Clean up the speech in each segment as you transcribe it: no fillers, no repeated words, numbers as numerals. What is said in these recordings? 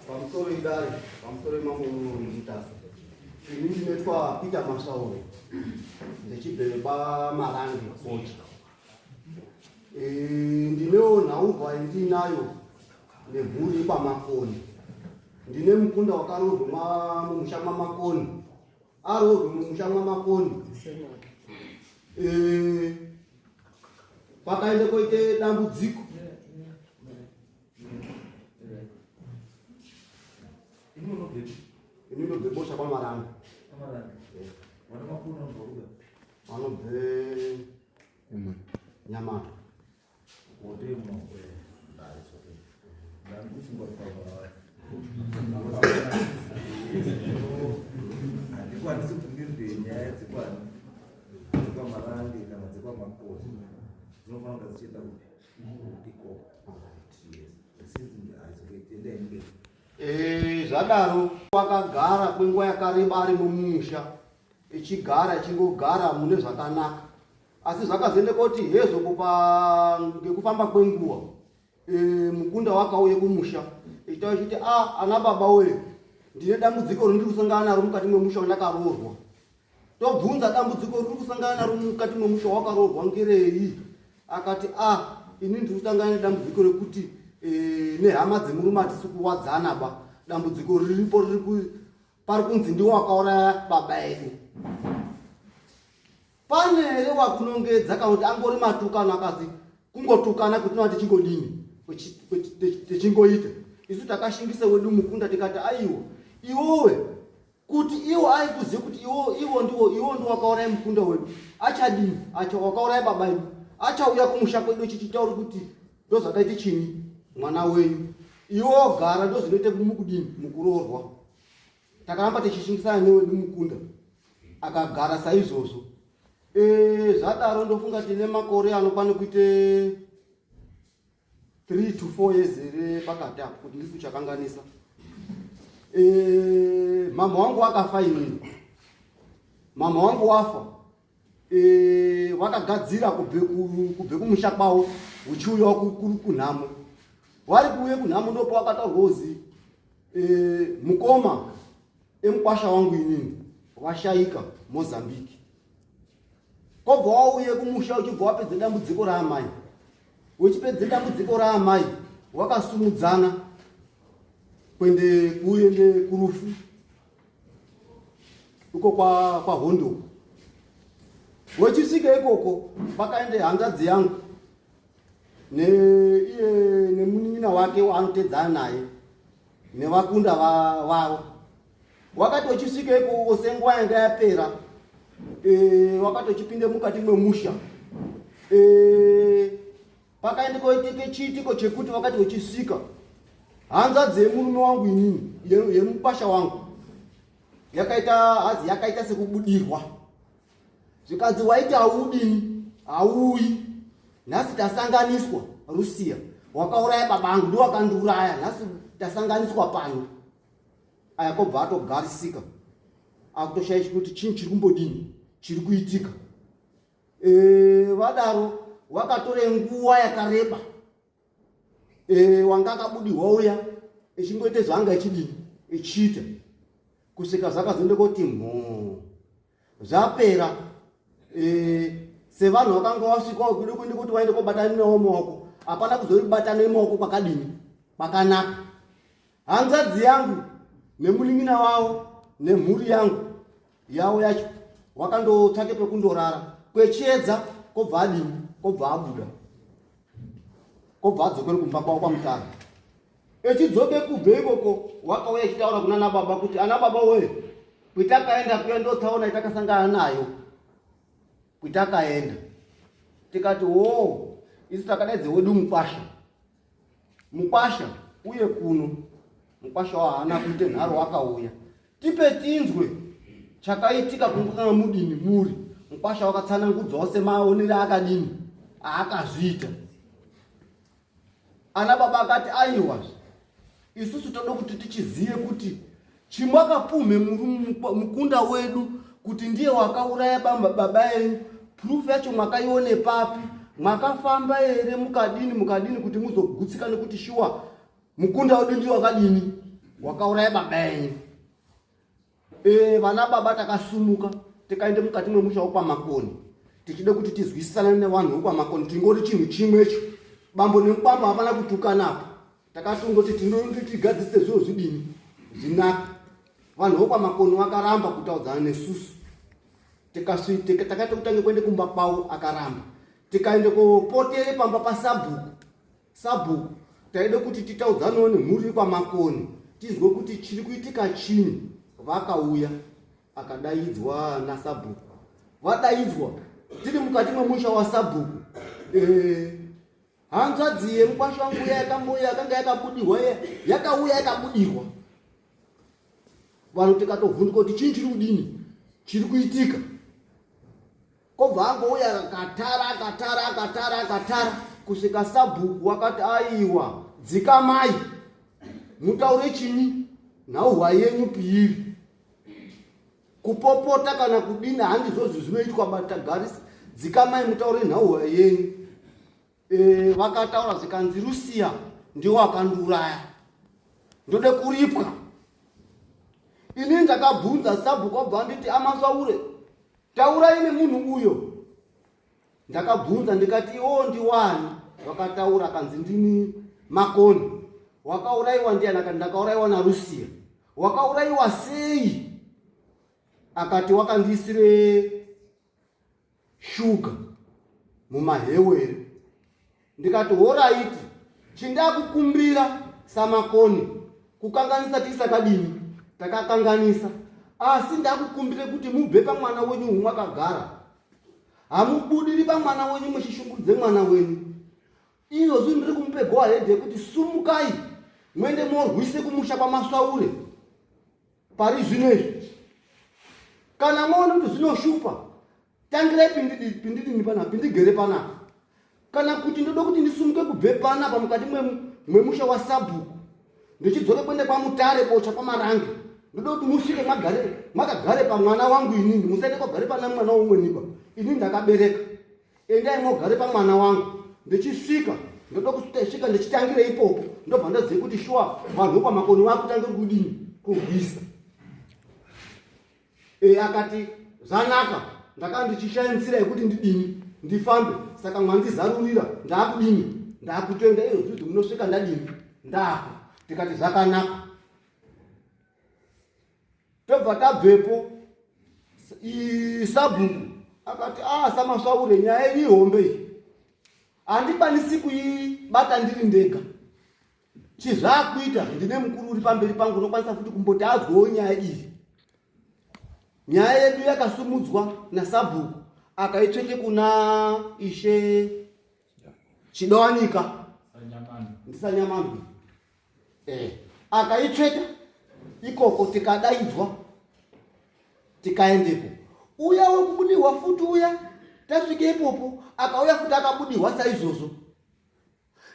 Pamusoro idare, pamusoro imambo Mutasa. Ini ndinoitwa Peter Masauri. Ndechibve kwaMarange Koji. Eh, ndinewo nhaurwa yandinayo nemhuri yekwaMakoni. Ndine mukunda wakaroorwa mumusha maMakoni. Aroorwe mumusha maMakoni. Eh, pakaenda koite dambudziko ini ndobve bosha kwamaranga vanobve nyamata handikwanisi kuti ndinzwe nyaya dzekwani dzekwamarange kana dzekwamakoti dzinofanira kunga dzichienda kupi Eh, zvadaro wakagara kwenguva yakareba ari mumusha echigara echingogara mune zvakanaka asi zvakazoenda koti hezvo kupa ngekufamba kwenguva e, mukunda wakauye kumusha echitaura chiti a ah, ana baba wee ndine dambudziko rindiri kusangana naro mukati mwemusha wandakaroorwa Tobvunza dambudziko riri kusangana naro mukati memusha wakaroorwa ngerei? Akati a ah, ini ndiri kusangana nedambudziko rekuti e, nehama dzemurume hatisi kuwadzana ba. Dambudziko riripo riri pari kunzi ndiwo wakauraya baba edu. Pane here wakunongedza kana kuti angori matukano akazi kungotukana kuti tinova tichingodini tichingoita isu takashingisa wedu mukunda tikati aiwa iwowe kuti iwo aikuziva kuti iwo iwo ndiwo iwo ndiwo wakauraya mukunda wedu achadini acha wakauraya baba edu achauya kumusha kwedu chichitaura kuti ndozvakaita chinyi mwana wenyu iwo wogara ndozvinoita mukudini mukuroorwa takaramba tichishingisana newedu mukunda akagara saizvozvo e, zvadaro ndofunga tine makore anokwana kuite 3 to 4 years here pakati apo kuti ndisi kuchakanganisa e, mama wangu wakafa inini mama wangu wafa e, wakagadzira kubve kumusha kwavo uchiuyawo kunhamo wari kuuye kunhamo ndopo wakataurwa uzi e, mukoma emukwasha wangu inini washaika mozambique kobva wauye kumusha uchibva wapedza dambudziko raamai Uchipedza dambudziko raamai wakasumudzana kuende kuende kurufu uko kwa kwahondo wechisvika ikoko pakaende hanzvadzi yangu neiye nemunin'ina wake waanotedzana naye nevakunda vavo wakati wechisvika ikoko senguva yanga yapera e, wakati wechipinde mukati mwemusha e, pakaende koitike chiitiko chekuti wakati wechisvika hanzvadzi yemurume wangu inini yemupasha wangu yakaita hazi yakaita sekubudirwa zvikanzi waiti haudini hauyi nhasi tasanganiswa rusiya wakauraya baba angu ndiwo wakandiuraya nhasi tasanganiswa pano aya kobva atogarisika akutoshaisha kuti chinhu chiri kumbodini chiri kuitika e, vadaro wakatore nguva yakareba e, wanga akabudirwa uya echingoita zvaanga echidini echiita kusvika zvakazoenda koti mhoo zvapera e, sevanhu vakanga wasvika kuda kuenda kuti vaende kobatana nawo maoko hapana kuzobatana nemaoko kwakadini kwakanaka hanzvadzi yangu nemunin'ina wavo nemhuri yangu yavo yacho wakandotsvake pekundorara kwechiedza kobva adini kobva abuda kobva adzokere kumba kwavo kwamutara echidzoke kubve ikoko wakauya echitaura kuna nababa kuti ana baba wee kwitakaenda kuya ndotsaona itakasangana nayo kwitakaenda tikati woo isu takadaidze wedu mukwasha mukwasha uye kuno mukwasha wahaana kuite nharo wakauya tipe tinzwe chakaitika kungakanga mudini muri mukwasha wakatsanangudzawo semaonere akadini aakazviita ana baba akati aiwa isusu toda kuti tichizive kuti chimwakapumhe mukunda wedu kuti ndiye wakauraya baba enyu proof yacho mwakaione papi mwakafamba here mukadini mukadini kuti muzogutsikane kuti shuwa mukunda wedu ndiye wakadini wakauraya baba enyu e, vana baba takasumuka tikaende mukati mwemusha wokwamakoni tichida kuti tizwisisane nevanhu vokwamakoni tingori chinhu chimwecho bambo nemubambo hapana kutukanapo takatongoti tinotigadzise zviro zvidini zvinaka vanhu vokwamakoni vakaramba kutaudzana nesusu takaita kutange kuende kumba kwavo akaramba tikaende kopotere pamba pasabhuku Sabhuku taida kuti titaudzanawo nemhuri yekwaMakoni tizwe kuti chiri kuitika chinyi. Vakauya akadaidzwa nasabhuku, vadaidzwa tiri mukati memusha wasabhuku. Eh, hanzvadzi yemukwasha wangu uya yakambouya yakanga yakabudirwa iya yakauya yakabudirwa vanhu tikatovhunduka kuti chii chiri kudini chiri kuitika Kobva angouya akatara akatara akatara akatara kusvika sabhuku wakati aiwa dzikamai mutaure chinyi nhauhwa yenyu piiri kupopota kana kudini handizvozvi zvinoitwa batagarisi dzikamai mutaure nhauhwa yenyu e, vakataura zvikanzi rusiya ndiwo akandiuraya ndode kuripwa ini ndakabvunza sabhuku abva anditi amasvaure Taurai nemunhu uyo. Ndakabvunza ndikati iwo ndiwani? Vakataura akanzi ndini Makoni. Wakauraiwa ndiani? Akati ndakauraiwa naRusia. Wakauraiwa sei? Akati wakandiisire shuga mumahewere. Ndikati horaiti chindakukumbira saMakoni kukanganisa tisakadini takakanganisa asi ndakukumbire kuti mubve pamwana wenyu humwakagara hamubudiri pamwana wenyu muchishungurudze mwana wenyu izvozvi ndiri kumupe go ahead yekuti sumukai muende morwise kumusha kwamasvaure pari zvino izvi kana maona kuti zvinoshupa tangirai pindidini panapa pindigere panapa kana kuti ndoda kuti ndisumuke kubve panapa mukati mwemusha wasabhuku ndichidzoke kuenda kwamutare bocha kwamarange ndoda kuti musvike mwakagare pamwana wangu inini musaende kwagare pana mwana womweniba inini ndakabereka endai mogare pamwana wangu ndichisvika ndoda kusvika ndichitangire ipopo ndobva ndazive kuti shuwa vanhu vokwamakoni vakutangiri kudini kurwisa E, akati zvanaka ndakanga ndichishaya nzira yekuti ndidini ndifambe saka mwandizarurira ndaakudini ndaakutoenda iyo zviti munosvika ndadini ndaapo tikati zvakanaka tobva tabvepo sabhuku akati a ah, samasvaure nyaya yenyu ihombe iyi handikwanisi kuibata ndiri ndega Chizvakuita ndine mukuru uri pamberi pangu unokwanisa futi kumboti azwewo nyaya iyi. Nyaya yedu yakasumudzwa nasabhuku akaitsvete kuna ishe Chidowanika ndisanyamandwe eh, akaitsveta ikoko tikadaidzwa tikaendepo uya wekubudirwa futi uya tasvike ipopo akauya futi akabudirwa saizvozvo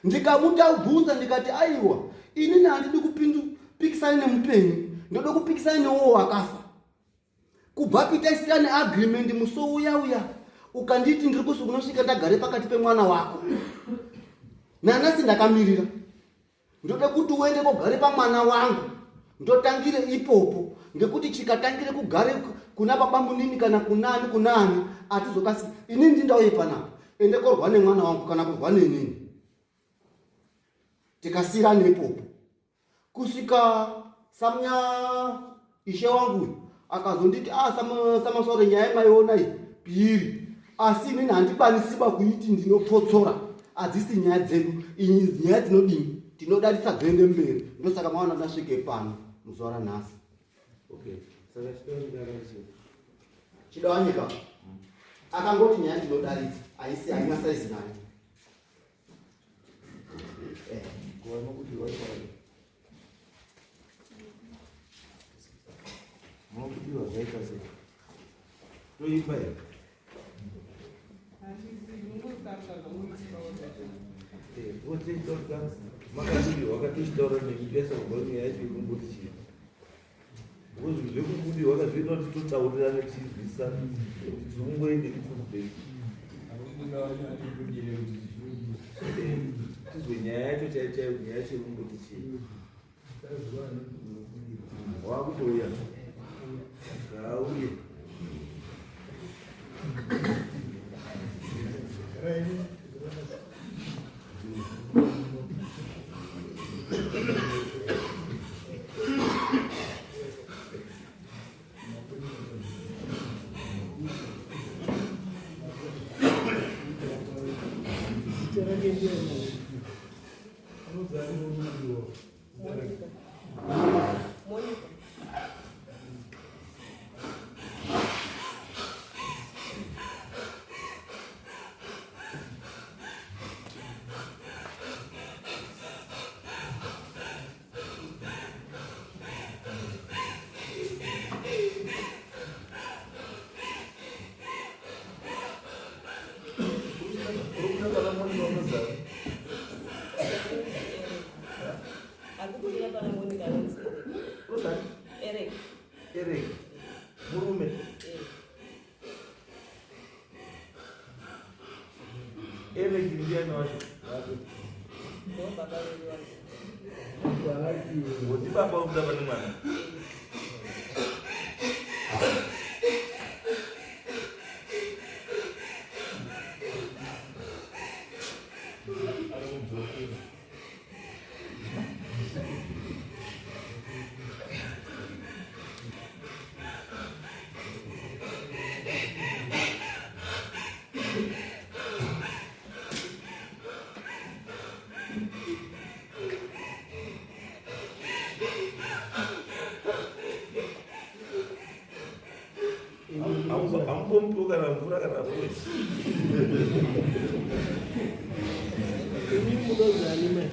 Ndikamutabvunza ndikati aiwa inini handidi kupikisana nemupenyu ndoda kupikisana neuwo wakafa. Kubva pitaisira neagreement musi uya uya ukanditi ndiri kusi unosvika ndagare pakati pemwana wako. Nanasi ndakamirira. Ndoda kuti uende kogare pamwana wangu ndotangire ipopo ngekuti chikatangire kugare kuna baba munini kana kunani kunani atizokasi inini ndindauye panapa ende korwa nemwana wangu kana kurwa nenini tikasiyirana ipopo kusvika samunya ishe wangu uyu akazonditi ah samasore nyaya maiona iyi piri asi inini handikwanisiba kuiti ndinopfotsora hadzisi nyaya dzedu iyi nyaya dzinodini tinodarisa dzoende mberi ndosaka maona ndasvike pano muzuva ranhasi okay. saka chidawanyika akangoti nyaya ndinodaridza haisi haina saizi nayo eh. Munokudiwa zvaita sei? Toimba here? Makadii wakatichitaura nemi pesa kubva nyaya yacho ikumboti chii? Because zvekubudirwa kazvinoita kuti totaurirane tichinzwisisana kuti tiri kungoende tiri tizwe nyaya yacho chaiyo chaiyo nyaya yacho yekungoti chii wakutouya ngauye Eric. Murume. Eric ndiani wacho? Ndi baba wekutamba nemwana. Hamupompiwo kana mvura kana voice. Imi munozani mai?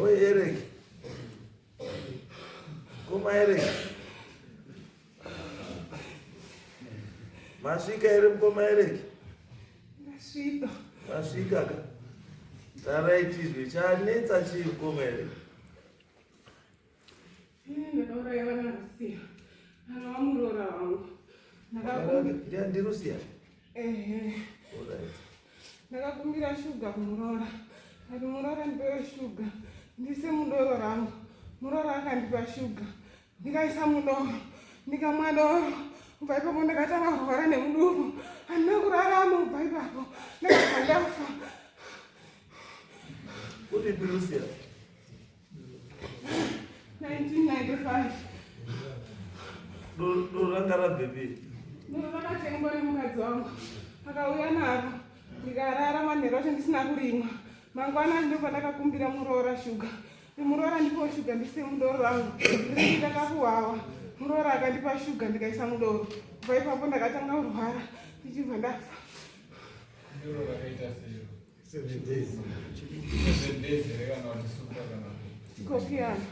Oi Eric. Koma Eric. Masvika here mukoma Eric? Ndasvika. Masvika ka. Tarai tizwe chanetsa chii mukoma Eric? Ini ndakauraiwa naRusiya. Anova muroora wangu. NdiRusiya? Ehe. Alright. Ndakakumbira shuga kumuroora. Ndati muroora ndipewe shuga. Ndiise mudoro rangu. Muroora akandipa shuga. Ndikaisa mudoro. Ndikamwa doro. Kubva ipapo ndakatanga kurwara nemudumbu. Handina kurarama kubva ipapo. Ndakabva ndafa. Uripi Lucia? 1995. Doro ranga rabvepi? Doro rakatengwa nemukadzi wangu. Akauya naro. Ndikarara manheru acho ndisina kurimwa. Mangwanani ndopandakakumbira muroora shuga. Muroora ndipowo shuga ndise mudoro rangu. Ndiri ndakakuwawa. Muroora akandipa shuga ndikaisa mudoro. Kubva ipapo ndakatanga kurwara ndichibva ndafa. Doro rakaita sei? 7 days. 7 days here kana kuti super kana kuti? Kokiyana.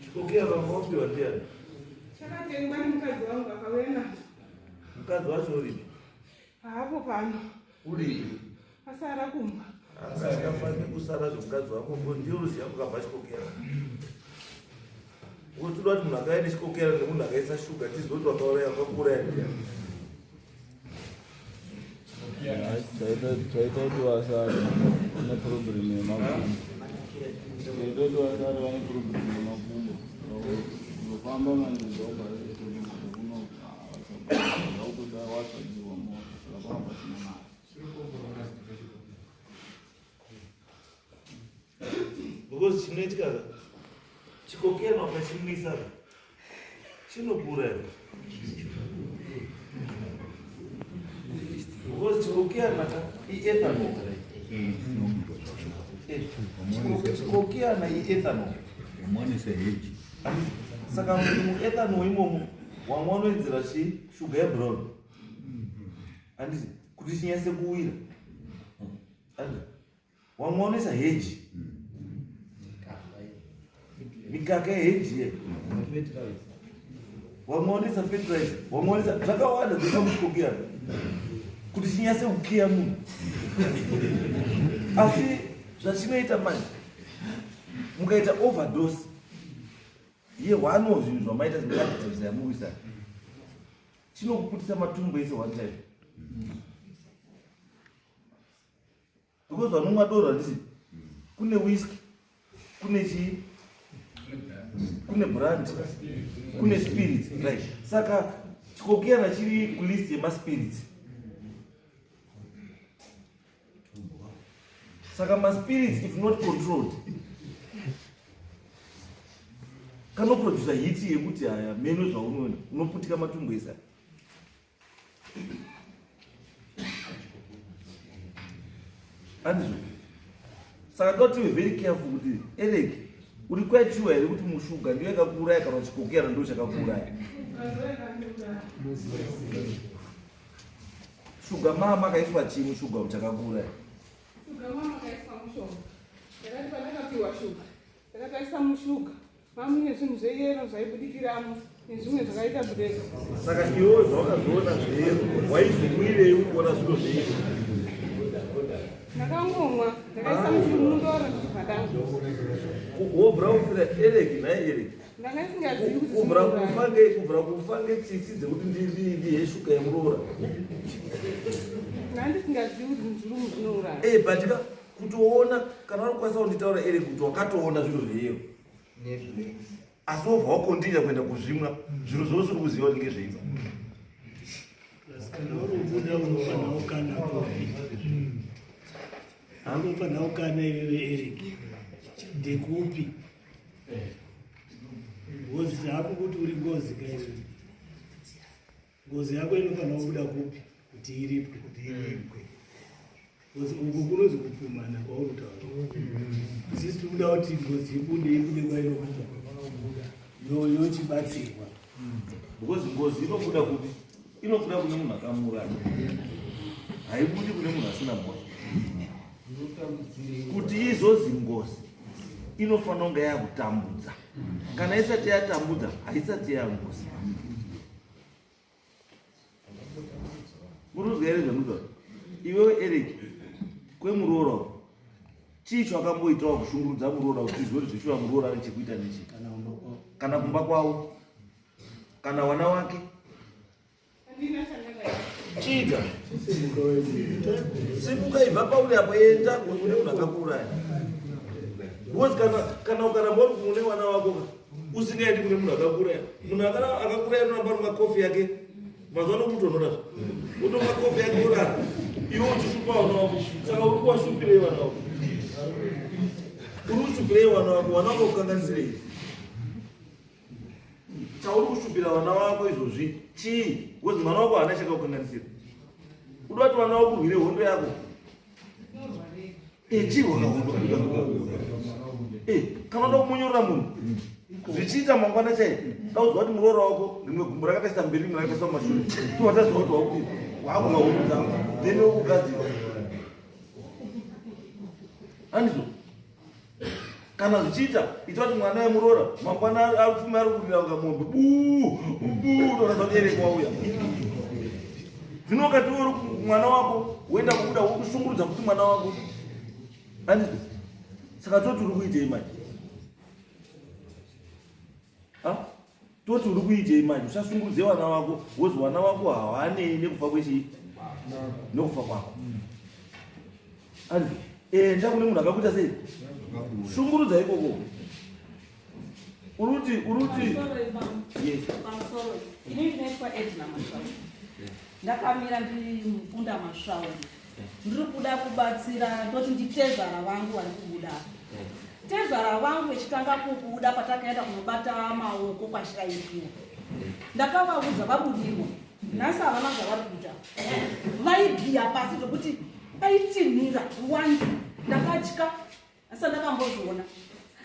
Chikokiyana wakapiwa ndiani? Chakatengwa nemukadzi wangu akauya nacho. Mukadzi wacho uripi? Haapo pano. Uripi? Asara kumba. Asikafaniri kusara zvemukadzi wako ngo ndiyo ruziva kukabva chikokera. Ngokuti toda kuti munhu akauya nechikokera nemunhu akaisa shuga tizive kuti wakauraya wakakuuraya ndiani. Chaita kuti vasare vane problem yemakumbo. Chaita kuti vasare vane problem yemakumbo. Unofamba manje ndobva kunokuda watsvagiwa mota saka panga pasina mari. Because chinoitika ka chikokera ukachimwisa ka chinokura here? Because chikokera ka iethanol. Chikokera iethanol. Saka muethanol imomo wamwe wanoedzera chii shuga yebrown. Handiti? Kuti chinyase kuwira. Wamwe wanoisa heji. Mikaka yeheji ye. Wamwe wanoisa fertilizer, wamwe wanoisa zvakawanda zvinoiswa muchikokiyana kuti chinyase kukiya munhu. Asi zvachinoita manje mukaita overdose ye one of zvinhu zvamaita zvinoratidza zvamukuisa chinokuputisa matumbu ese one time because vanomwa doro handiti kune whisky kune chii kune brand kune spirits right saka chikokiyana chiri kulist yemaspirits saka maspirits if not controlled kanoproducer hiti yekuti haya meno zvaunoona unoputika matumbu ese andizvo saka toda tive very careful kuti erek uri quite sure here kuti mushuga ndiyo yakakuuraya kana chikokera ndo chakakuuraya shuga mama akaiswa chii mushuga chakakuuraya shuga mama akaiswa mushonga ndakati pandakapiwa shuga ndakataisa mushuga mamune zvinhu zveyero zvaibudikiramo nezvimwe zvakaita black saka iwewe zvawakazviona zveyero waizomwirei ukuona zviro zveyero ndakangomwa ndakaisa mundoro ndichibva ndamwa wobvura kufira ereki nhai ereki ndanga ndisingazivi kuti kubvura kufa nge kubvura kufa ngetsitsi dzekuti ndihe shuga yemuroora ndanga ndisingazivi kuti zvirungu zvinouraya eh but ka kutoona kana unokwanisa kunditaura ere kuti wakatoona zviro zveyero asi wobva wakondinya kuenda kuzvimwa zviro zvausiri kuziva kuti ngezvei kana uri kubuda unofanira kukana kupi unofanira kukana iwewe eric ndekupi ngozi zvako kuti uri ngozi kaizvo ngozi yako inofanira kubuda kupi kuti iripwe kuti iripwe ngozi uku kunozi kupumana kwauri kutaura isisi tiri kuda kuti ngozi ibude ibude kwainobuda yochibatsirwa because ngozi inobuda kupi inobuda kune munhu akamuuraya haibudi kune munhu asina mhosva kuti izozi ngozi inofanira kunge yakutambudza kana isati yatambudza haisati yangozi murikuzwa here zvamunotaura iwewe eric kwemuroora chii chawakamboitawo kushungurudza muroora kuti izwe kuti zveshuwa muroora ane chekuita nechii kana kumba kwavo kana wana wake Chiita. Simuka ibva pauri apo enda kune munhu akakuuraya. Because kana kana ukaramba uri kune vana vako ka usingaendi kune munhu akakuuraya. Munhu akakuuraya anoramba ari makofi yake. Mazuva ano kutonhora zve. Utomwa kofi yake orara. Iwe uchishupa vana vako. Saka uri kuwashupirei vana vako? Uri kushupirei vana vako? Vana vako kukanganisirei? Chauri kushupira vana vako izvozvi chii? Because mwana wako haana chakakukanganisira. Uda kuti vana vako urwire hondo yako. Eh, chii hondo? Eh, kana uda kumonyorora munhu zvichiita mangwana chai daudzwa kuti muroora wako rimwe gumbo rakataisa mberi rimwe rakataisa mumashure towataziva kuti wakuti wakuva hondo dzangu then wokugadzirwa andizvo kana zvichiita ita kuti mwana wemuroora mangwana apfume ari kurira kunga mombe buu buu toratidza kuti ereko wauya zvino ukati uri mwana wako woenda kubuda wokushungurudza kuti mwana wako andizvo saka toti uri kuitei manje Toti uri kuitei manje usasungurudze vana vako wozi vana vako hawanei nekufa kwechii nekufa kwako anzi enda kune munhu akakuita sei shungurudza ikoko uruti uruti yes ini ndinoitwa Edna Masvauri ndakamira ndiri mukunda Masvauri ndiri kuda kubatsira ndoti nditezvara vangu vari kubuda tezvara vangu vechitanga kubuda patakaenda kunobata maoko kwashaikiwa ndakavaudza vabudirwa nhasi havana zvavari kuita vaigiya pasi zvekuti vaitinhira wanzi ndakatya asi ndakambozviona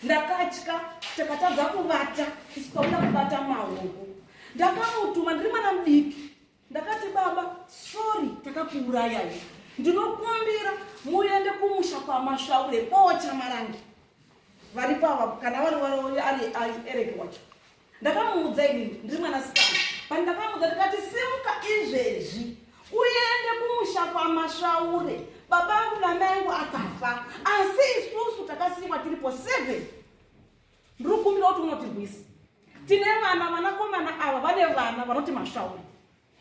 ndakatya takatadza kuvata isu tauda kubata maoko ndakamutuma ndiri mwana mudiki. Ndakati baba, sorry takakuurayai. Ndinokumbira muende kumusha kwaMashaure bocha marangi. Varipo ava kana vari vari ari ari Eric wacho. Ndakamuudza inini ndiri mwanasikana. Pandakamuudza ndikati simuka izvezvi uende kumusha kwaMashaure. Baba angu namai angu akafa asi isusu takasiyiwa tiripo 7. Ndiri kukumbira kuti unotirwisa. Tine vana, vanakomana ava vane vana vanoti masvauri.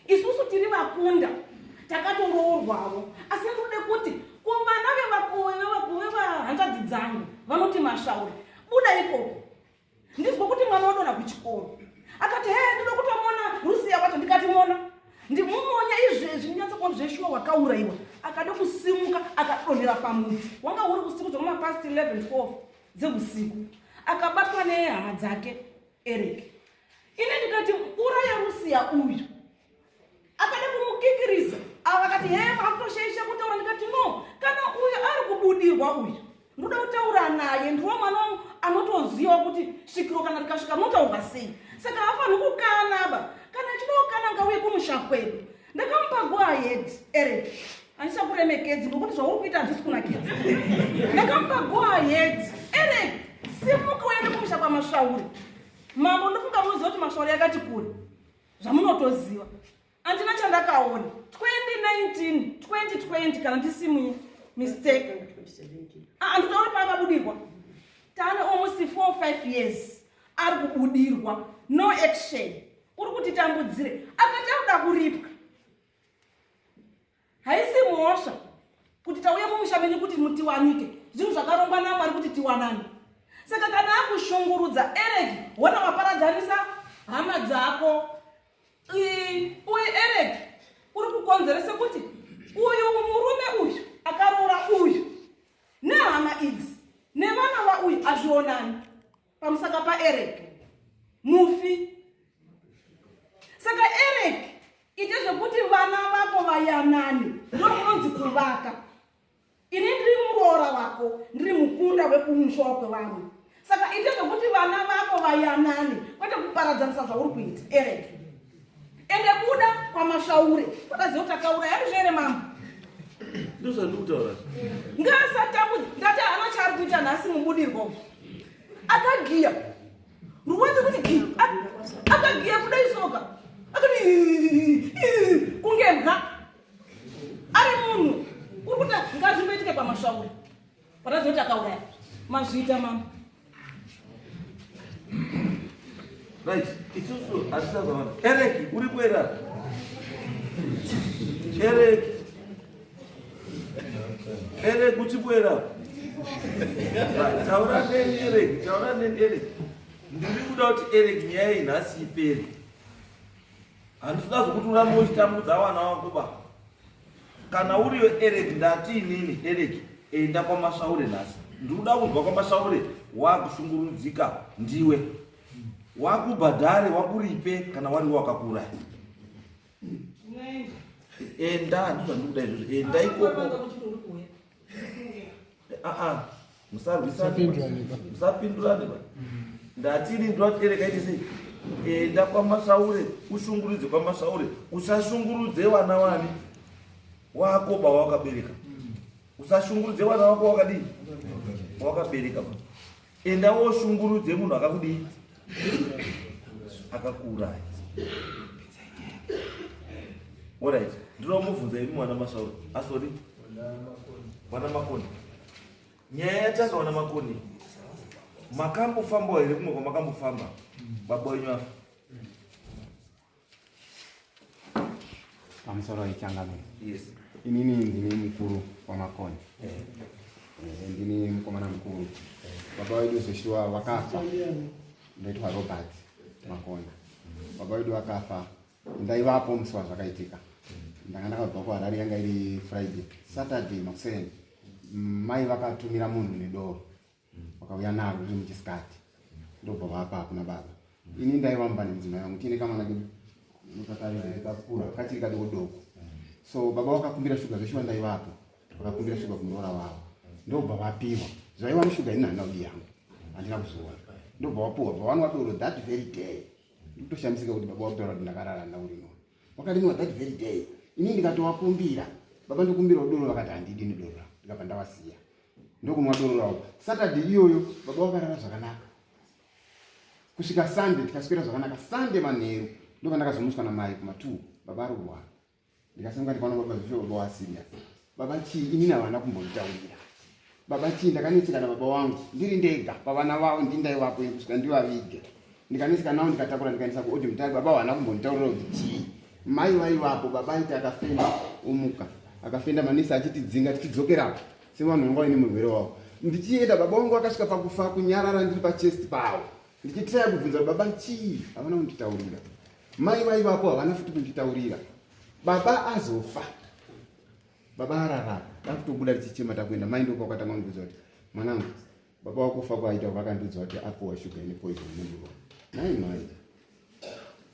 Isusu tiri vakunda takatoroorwawo, asi ndinoda kuti kuvana vevahanzvadzi dzangu vanoti masvauri, buda ikoko. Ndizwa kuti mwana wadona kuchikoro. Akati he ndinoda kutomona Rusiya wacho, ndikati mona ndimumonya izvezvi ndinyatsa kuona zveshuwa wakauraiwa. Akada kusimuka akadonhera pamuti wanga uri usiku zvekuma past 11 12 dzeusiku akabatwa nehama dzake Eric. Ini ndikati uraya Rusiya uyu. Akada kumukikirisa. Ava vakati hee makutoshaisha kutaura ndikati no kana uyu ari kubudirwa uyu ndoda kutaura naye ndiwo mwana wangu anotoziva kuti svikiro kana rikasvika rinotaurwa sei saka haafaniri kukanaba kana achida kukana ngauye kumusha kwedu ndakamupa go ahead Eric handichakuremekedzi ngokuti zvauri kuita handisi kunakidza ndakamupa go ahead Eric simuka uende kumusha kwamasvauri mambo ndofunga munoziva kuti masvauri yakati kure zvamunotoziva andina chandakaona 2019 2020 kana ndisimu mistake anditauri paakabudirwa taane almost 4 5 years ari kubudirwa no action uri kutitambudzire akati akuda kuripwa haisi mhosva kuti tauya mumusha menyu kuti mutiwanike zvinhu zvakarongwa namwari kuti tiwanane saka kana akushungurudza ereki wona waparadzanisa hama dzako uyu ereki uri kukonzeresa kuti uyu murume uyu akaroora uyu nehama idzi nevana vauyu hazvionani pamusaka paErek mufi saka Erek ite zvekuti vana vako vayanane ndokunonzi kuvaka ini ndiri muroora wako ndiri mukunda wekumusha kwevamwe saka ite zvekuti vana vako vayanane kwete kuparadzanisa zvauri kuita Erek ende buda kwamashaure kwakaziva kuti akauraya ndizvo here mambo ndozvandikutaura ngaasatambudzi ndati haana chaari kuita nhasi mubudirwa akagiya ruwadzi kuti gi akagiya kudai soka akati kunge mbwa ari munhu uri kuta ngazvimboitike kwamashaure Wataziva kuti akauraya. Mazviita mama. Right, isusu hatisazavana. Eric, uri kuera? Eric. Eric, uchi kuera? Taura neni Eric, taura neni Eric. Ndiri kuda kuti Eric nyaya iyi nhasi ipere. Handisida zvokuti urambe uchitambudza vana vako ba. Kana uriyo Eric ndati inini Eric enda kwaMasvaure nhasi. Ndikuda kunzwa kwaMasvaure wakushungurudzika ndiwe. Wakubhadhare wakuripe kana wariwo wakakuuraya. Enda handizvo zvandikuda izvozvo. Enda ikoko. Aa musarwisane musapindurane ba. Ndati ini ndinoti Eric aite sei? Enda kwaMasvaure ushungurudze kwaMasvaure usashungurudze vana wani wako ba wakabereka. Usashungurudze vana wako wakadii? Wakabereka ba. Enda woshungurudze munhu akakudii? Akakuuraya. Alright, ndinomubvunza imi mwana Masvaure. Asori. Mwana Makoni. Nyaya yatanga wana Makoni. Makambofambawo here kumwe kwamakambofamba? Baba wenyu afa. Pamusoro ichangamire. Yes. Inini ndini mukuru waMakoni. Eh. Eh, ndini mukomana mukuru. Eh. Baba wedu zveshuwa vakafa. Ndoitwa Robert Makoni. Baba wedu vakafa. Ndaivapo musi wazvakaitika. Ndanga ndakabva kuHarare yanga iri Friday. Saturday makuseni mai vakatumira munhu nedoro. Vakauya naro riri muchisikati. Ndobva vapa kuna baba. Ini ndaiva mumba nemudzimai wangu tiine kamwana kedu kakura kachiri kadoko doko. So baba vakakumbira shuga zveshuwa ndaivapo. Vakakumbira shuga kumuroora wavo. Ndobva vapiwa. Zvaiva mushuga ini handina kudi yangu. Handina kuzviona. Ndobva vapiwa. Bva vanwa doro that very day. Ndikutoshamisika kuti baba vakutaura kuti ndakarara ndaurinoa. Wakarimwa that very day. Ini ndikatowakumbira. Baba ndokumbirawo doro vakati handidi nedoro ravo. Ndikabva ndawasiya. Ndokunwa doro ravo. Saturday iyoyo baba wakarara zvakanaka. Kusvika Sunday tikaswera zvakanaka. Sunday manheru ndopandakazomutswa namai kuma 2 baba ari kurwara. Ndikasimuka ndikaona baba zvisho baba wa serious. Baba chii inini havana kumbonditaurira. Baba chii ndakanetseka na baba wangu ndiri ndega pavana vavo ndini ndaivapo kusvika ndivavige. Ndikanetseka navo ndikatakura ndikaendesa kuOld Mutare baba havana kumbonditaurira kuti chii. Mai vaivapo baba aiti akafenda omuka akafenda manesi achitidzinga tichidzokerapo sevanhu vanga vaine murwere wavo. Ndichienda baba wangu akasvika pakufa kunyarara ndiri pachest pavo ndichitraya kubvunza baba chii havana kunditaurira. Mai vaivapo havana futi kunditaurira. Baba azofa. Baba arara. Takutobuda tichichema takuenda. Mai ndipo pakatanga kundiudza kuti mwanangu baba wako fa kwaita vakandiudza kuti apuwa sugar ine poison nemuromo. Nai mai.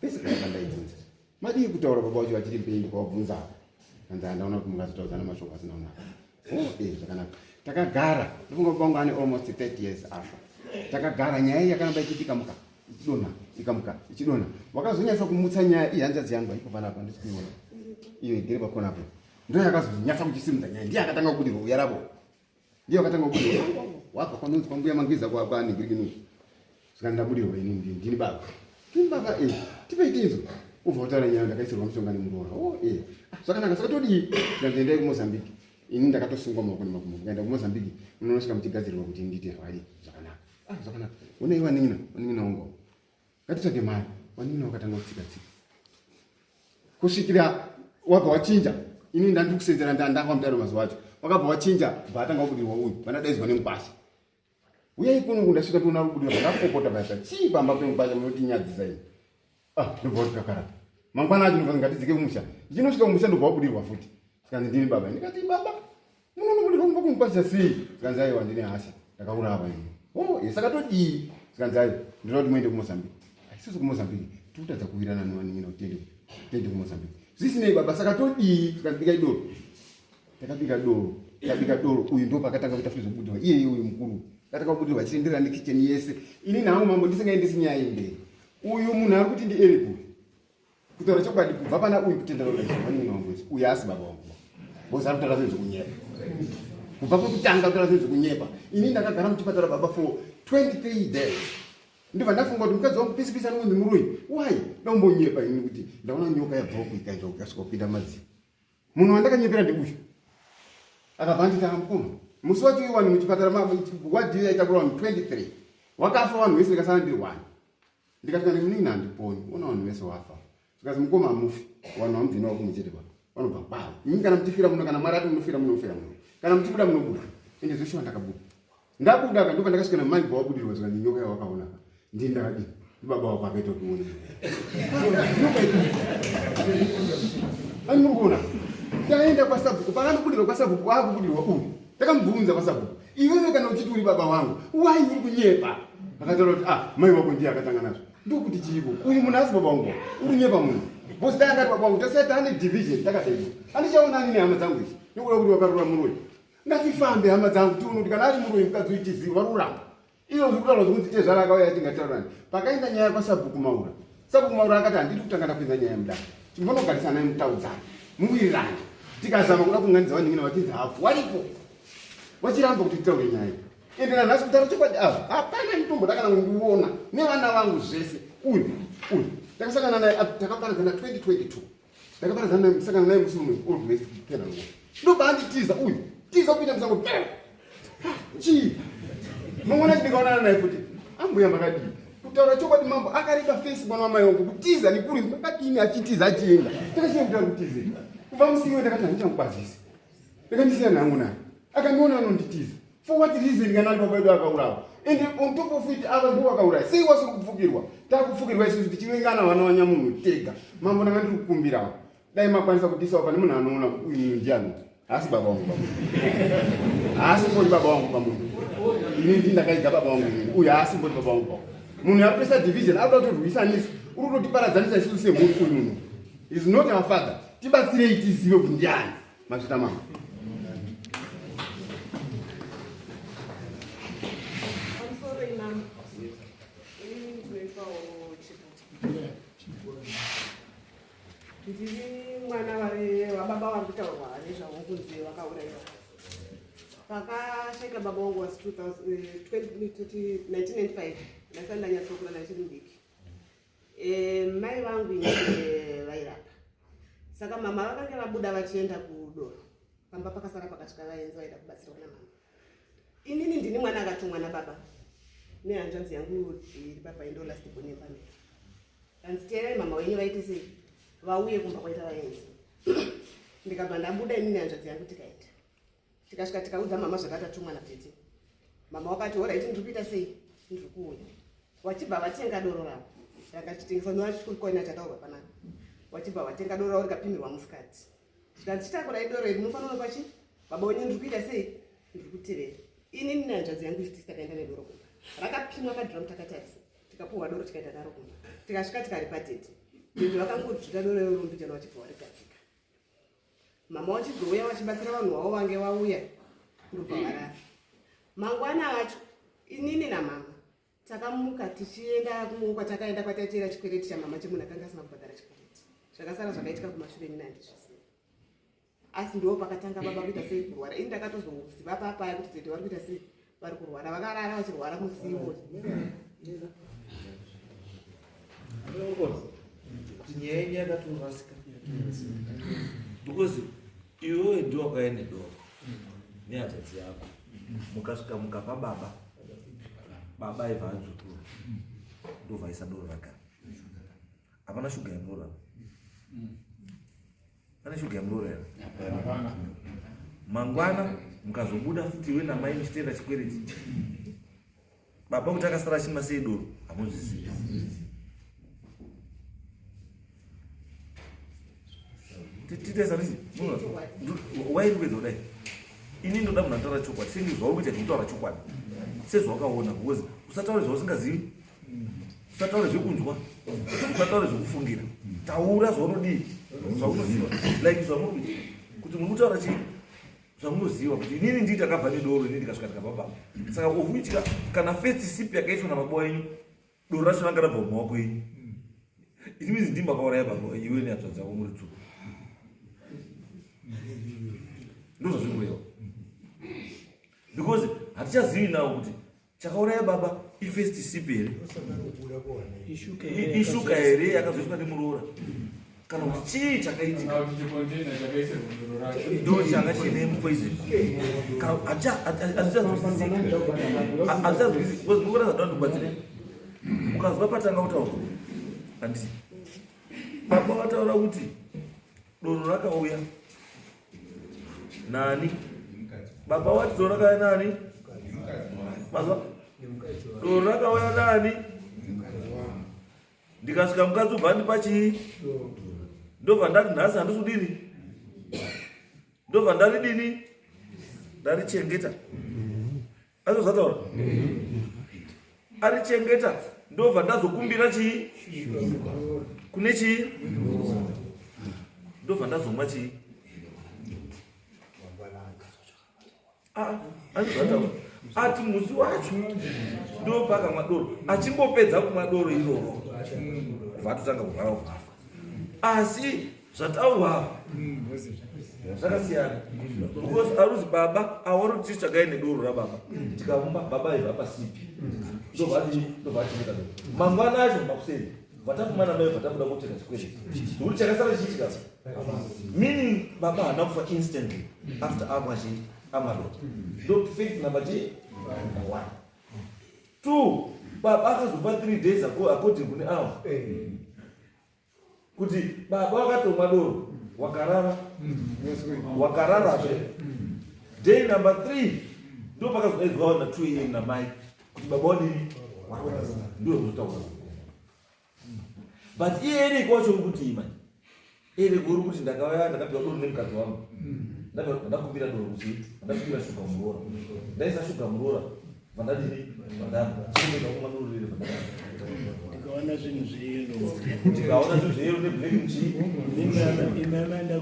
Pese paya pandaibvunza. Madii kutaura baba wacho vachiri mpenyu ndikavabvunza. Hanzi handaona kuti mungazotaudzana mashoko asina kunaka. Oh, eh, zvakanaka. Takagara. Ndofunga baba wangu ane almost 30 years afa. Takagara nyaya iyi yakaramba ichiitika muka. Ichidonha ikamuka ichidonha. Wakazonyatsa kumutsa nyaya iyi hanzvadzi yangu haiko panapa handisi kuiona. Iyo igere pakona apo. Ndiyo yakazonyatsa kuchisimudza nyaya. Ndiye akatanga kubudirwa uya ravo. Ndiye akatanga kubudirwa. Wabva kwanonzi kwambuya mangwiza kwa kwa nigiriginu. Saka ndabudirwa ini ndini baba. Ndini baba eh. Tipei tinzwe. Ubva wataura nyaya ndakaisirwa mushonga nemuroora. Oh eh. Ah, zvakanaka saka todii? Tikanzi endai kuMozambique. Ini ndakatosungwa maoko nemakumbo. Mukaenda kuMozambique munonosvika muchigadzirirwa kuti ndiite zvakadii zvakanaka. Ah, zvakanaka. Onai vanin'ina, vanin'ina wangu. Ngatitsvage mari. Vanin'ina vakatanga kutsika tsika. Kusvikira wabva wachinja. Ini ndandiri kusenzera ndandakwa mutaro mazuva acho. Wakabva wachinja, bva atanga kubudirwa uyu. Vandadaidzwa nemukwasha. Uyai kuno ndasvika toona kubudirwa ndakapopota basa. Chii pamba pemukwasha munotinyadzisa ini. Ah, ndobva kuti kakara. Mangwana acho ndobva ngatidzike kumusha. Ndichinosvika kumusha ndobva wabudirwa futi. Sikanzi ndini baba. Ndikati baba, munonobudirwa kumba kumukwasha sei? Sikanzi aiwa ndine hasha. Ndakaurawa ini. Oh, eh, saka todii? Sikanzi aiwa, ndinoda kuti muende kuMozambique. Isusu kuMozambique tikutadza kuwirana nevanin'ina kuti tiende tiende kuMozambique. Zvisinei baba, saka todii? Sikanzi bikai doro. Takabika doro. Takabika doro. Uyu ndo pakatanga kuita futi zvekubudirwa. Iye uyu mukuru. Akatanga kubudirwa achienderera nekitchen yese. Ini nangu mambo ndisingaendesi nyaya iyi mberi. Uyu munhu ari kuti ndi Eric uyu. Kutaura chokwadi kubva pana uyu kutendera kuti vanini wangu uyu asi baba wangu. Boss ari kutaura zvinhu zvekunyepa. Kubva kwekutanga kutaura zvinhu zvekunyepa. Ini ndakagara muchipatara baba for 23 days. Ndibva ndafunga kuti mukadzi wangu pisi pisi anonzi muroyi. Why? Ndombonyepa ini kuti ndaona nyoka yabva uku ikaenda uku ikasvika kupinda madziro. Munhu wandakanyepera ndeuyu. Akabva anditi mukoma. Musi wacho iwani muchipatara wadhi yaitakura vanhu 23. Wakafa vanhu vese ndikasara ndiri one. Ndikati kana munin'ina handiponi, ona vanhu vese wafa. Zvikanzi mukoma hamufi, vanhu hamubvi navo kumwe chete baba. Vanobva kwavo. Imi kana muchifira muno, kana Mwari ati munofira munofira muno. Kana muchibuda munobuda. Ende zveshuwa ndakabuda. Ndabuda ka ndopa ndakasvika namai bva wabudirwa zvikanzi nyoka yawakaona ka. Ndini ndakadii? Ndibaba wako akaita kuti uone. Nyoka iyi. Ani muri kuona? Taenda kwasabhuku, pakandobudirwa kwasabhuku kwakubudirwa uyu. Ndakamubvunza kwasabhuku. Iwewe kana uchiti uri baba wangu, why uri kunyepa? Akataura kuti ah, mai wako ndiye akatanga nazvo. Ndokuti chiiko? Uyu munhu asi baba wangu. Uri kunyepa munhu. Boss dai angati baba wangu tasati tane division takadai. Andichaonani nehama dzangu idzi. Nekuda kuti wakarura muroyi. Ngatifambe hama dzangu tione kuti kana ari muroyi mukadzi uyu tizive vari kuramba. Izvo zviri kutaurwa zvekunzi tezvara akauya ati ngatitaurane. Pakaenda nyaya kwasabhuku Maura. Sabhuku Maura akati handidi kutanga ndapinza nyaya mudare. Timbonogarisanai mutaudzane. Muwirirane. Tikazama kuda kunganidza vanin'ina vachinzi hafu waripo. Vachiramba kuti titaure nyaya. Ende nanhasi kutaura chokwadi ava hapana nditomboda kana kundiona nevana vangu zvese. Uyu uyu takasangana naye takaparadzana 2022. Ndakaparadzana naye sangana naye musi uno old west pena ngo. Ndobva anditiza uyu. Tiza kupinda musango. Chii? Mangwana ndikaonana naye futi. Ambuya makadii? Kutaura chokwadi mambo akareba face mwana wamai wangu kutiza nekuri makadini achitiza achienda. Takasiya kuti ari kutize. Kubva musi iwe ndakati handichamukwazisi. Ndakandisiya nhangu naye. Akandiona anonditiza. For what reason kana ari baba vedu akaurawa? And on top of it ava ndivo vakauraya. Sei wasiri kupfukirwa? Takupfukirwa isusu tichivengana vana vanyamunhu tega. Mambo ndanga ndiri kukumbirawo. Dai makwanisa kutisawo pane munhu anoona kuti uyu munhu ndiani. Haasi baba wangu pamunhu. Haasi mbori baba wangu pamunhu. Ini ndini ndakaiga baba wangu ini. Uyu haasi mbori baba wangu pamunhu. Munhu arikuisa division arikuda kutorwisanisa. Uri kutotiparadzanisa isusu semhuri uyu munhu. Is not our father. Tibatsirei tizive kuti ndiani. Mazvita mama. Pamusoro imama. Ini ndinoitwawo Chipo. Ndiri mwana wababa vari kutaurwa nezvavo kunzi vakauraiwa. Pakashaika baba wangu was 1995 eh, ndasati ndanyatsokura ndachiri mudiki. Eh, mai vangu ini eh, vairapa. Saka mama vakange vabuda vachienda kudoro. Pamba pakasara pakasvika vaenzi vaida kubatsirwa namama. Inini ndini mwana akatumwa nababa nehanzvanzi yangu iri papa indo last born yepamiri. Kanzi teerai mama wenyu vaite sei vauye kumba kwaita vaenzi. Ndikabva ndabuda inini hanzvadzi yangu tikaenda. Tikasvika tikaudza mama zvakatatumwa natete. Mama wakati horaiti ndiri kuita sei ndiri kuuya. Wachibva vatenga doro ravo ranga chitengeswa noachikoina chataurwa panapa. Wachibva vatenga doro ravo rikapimirwa musikati. Zvikanzi chitakurai doro iri munofanira kunopa chi baba wenyu ndiri kuita sei ndiri kutevera. Inini nehanzvadzi yangu isu tisi takaenda nedoro kumba. Rakapimwa kadrum takatarisa. Tikapuhwa doro tikaenda naro kumba. Tikasvika tikaripa tete. Tete vakangodzvita doro iroro mbijana vachibva varigadzika. Mama vachizouya vachibatsira vanhu vavo vange vauya ndobva varara. Mangwana acho inini namama takamuka tichienda kwatakaenda kwataitera chikwereti chamama chemunhu akanga asina kubhadhara chikwereti. Zvakasara zvakaitika kumashure inini handizvizivi. Asi ndo pakatanga baba kuita sei kurwara. Ini ndakatozoziva papaya kuti tete vari kuita sei vari kurwara. Vakarara vachirwara musiwo. Kuti nyaya yenyu yakatorasika because iwewe ndiwe wakauya nedoro nehanzvadzi yako mukasvika mukapa baba baba aibva adzvukura ndobvaisa doro ragara hapana shuga yemuroora pane shuga yemuroora here mangwana mukazobuda futi iwe namai muchitenda chikwereti baba kuti akasara achimwa sei doro hamuzvizivi titesarisi wairi kuedza kudai ini ndoda munhu anotaura chokwadi senge zvauri kuita zvekutaura chokwadi sezvawakaona because usataure zvausingazivi usataure zvekunzwa usataure zvekufungira taura zvaunodii zvaunoziva like zvamuri kuita kuti muri kutaura chii zvamunoziva kuti inini ndii takabva nedoro inini ndikasvika ndikabva baba saka ovuitika kana first sip yakaitwa nababa wenyu doro racho ranga rabva mumaoko enyu it means ndii makauraya baba iwe nehanzvadzi dzako muri two ndozvazviri kureva because hatichazivi nawo kuti chakauraya baba ifirst sip here ishuka here yakazoiswa nemuroora kana kuti chii chakaitika ndo changa chine poison hazvichazwisiki because mukuona zvadao ndikubatsire ukazwa patanga kutaura handiti baba vataura kuti doro rakauya nani baba wati doro rakauya nani mazwa doro rakauya nani ndikasvika mukadzi ubva andipa chii ndobva ndati nhasi handisi kudini ndobva ndaridini ndarichengeta azozvataura arichengeta ndobva ndazokumbira chii kune chii ndobva ndazomwa chii ah, azozvataura ati musi wacho ndopakamwa doro achingopedza kumwa doro iroro kubva atotanga kurwara kubva afa asi zvataurwa zvakasiyana because aruzi baba awari kuti tsvagai nedoro rababa tikamuma baba ibva pasipi ndobva achimika doro mangwana acho makuseni vatafuma namai vatabuda koteka chikwereti nokuti chakasara chichiitika meaning baba haana kufa instantly after amwa chii amwa doro ndo fact number chii one two baba akazofa three days according kune avo eh. kuti baba wakatomwa doro wakarara wakararazve day number 3 ndo pakazodaidzwa na 2 am namai kuti baba wadini ndiwe kuzotaura but iye ereki wacho uri kutii manje ereki uri kuti ndakauya ndakapiwa doro nemukadzi wangu ndakumbira doro kuti ndakumbira shuga muroora ndaisa shuga muroora Vandadini? Vandambo. Chinoita kumwa doro riri vandadini. Ndikaona zvinhu zveyelo. Ndikaona zvinhu zveyelo neblack mchii. Imi amaenda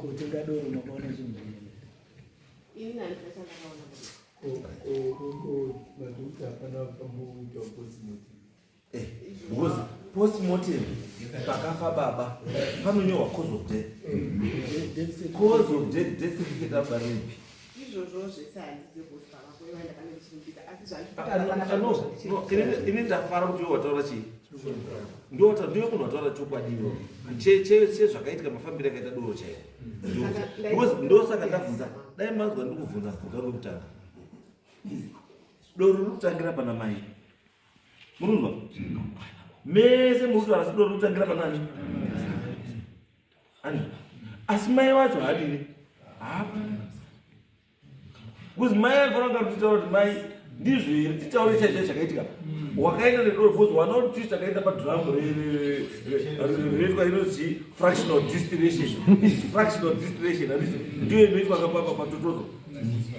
kotenga doro makaona zvinhu zveyelo. Ini handina chandakaona. Ko ko ko madhokta hapana vakamboita postmortem. Eh, because postmortem pakafa baba panonyorwa cause of death. Cause of death death certificate abva ripi? Izvozvo zvese handizive because baba kwaiva ndakanga ndichimumbika asi ah, ah, ini ndafara kuti iwe wataura chii ndiwe munhu wataura chokwadi iwe chezvakaitika mafambiro akaita doro chaiwo because ndosaka ndabvunza dai manzwa ndikubvunza bvunza rwekutanga doro riri kutangira pana mai murunzwa mese muri kutaura asi doro riri kutangira panani ani asi mai wacho haadini hapana because mai aifanira kunga kutitaura kuti mai ndizvo here titaure chaizvo chakaitika wakaenda nedoro because wana kuti chii chakaenda padrum rinoitwa inonzi fractional distillation fractional distillation handiti ndiyo inoitwa kapapa patototo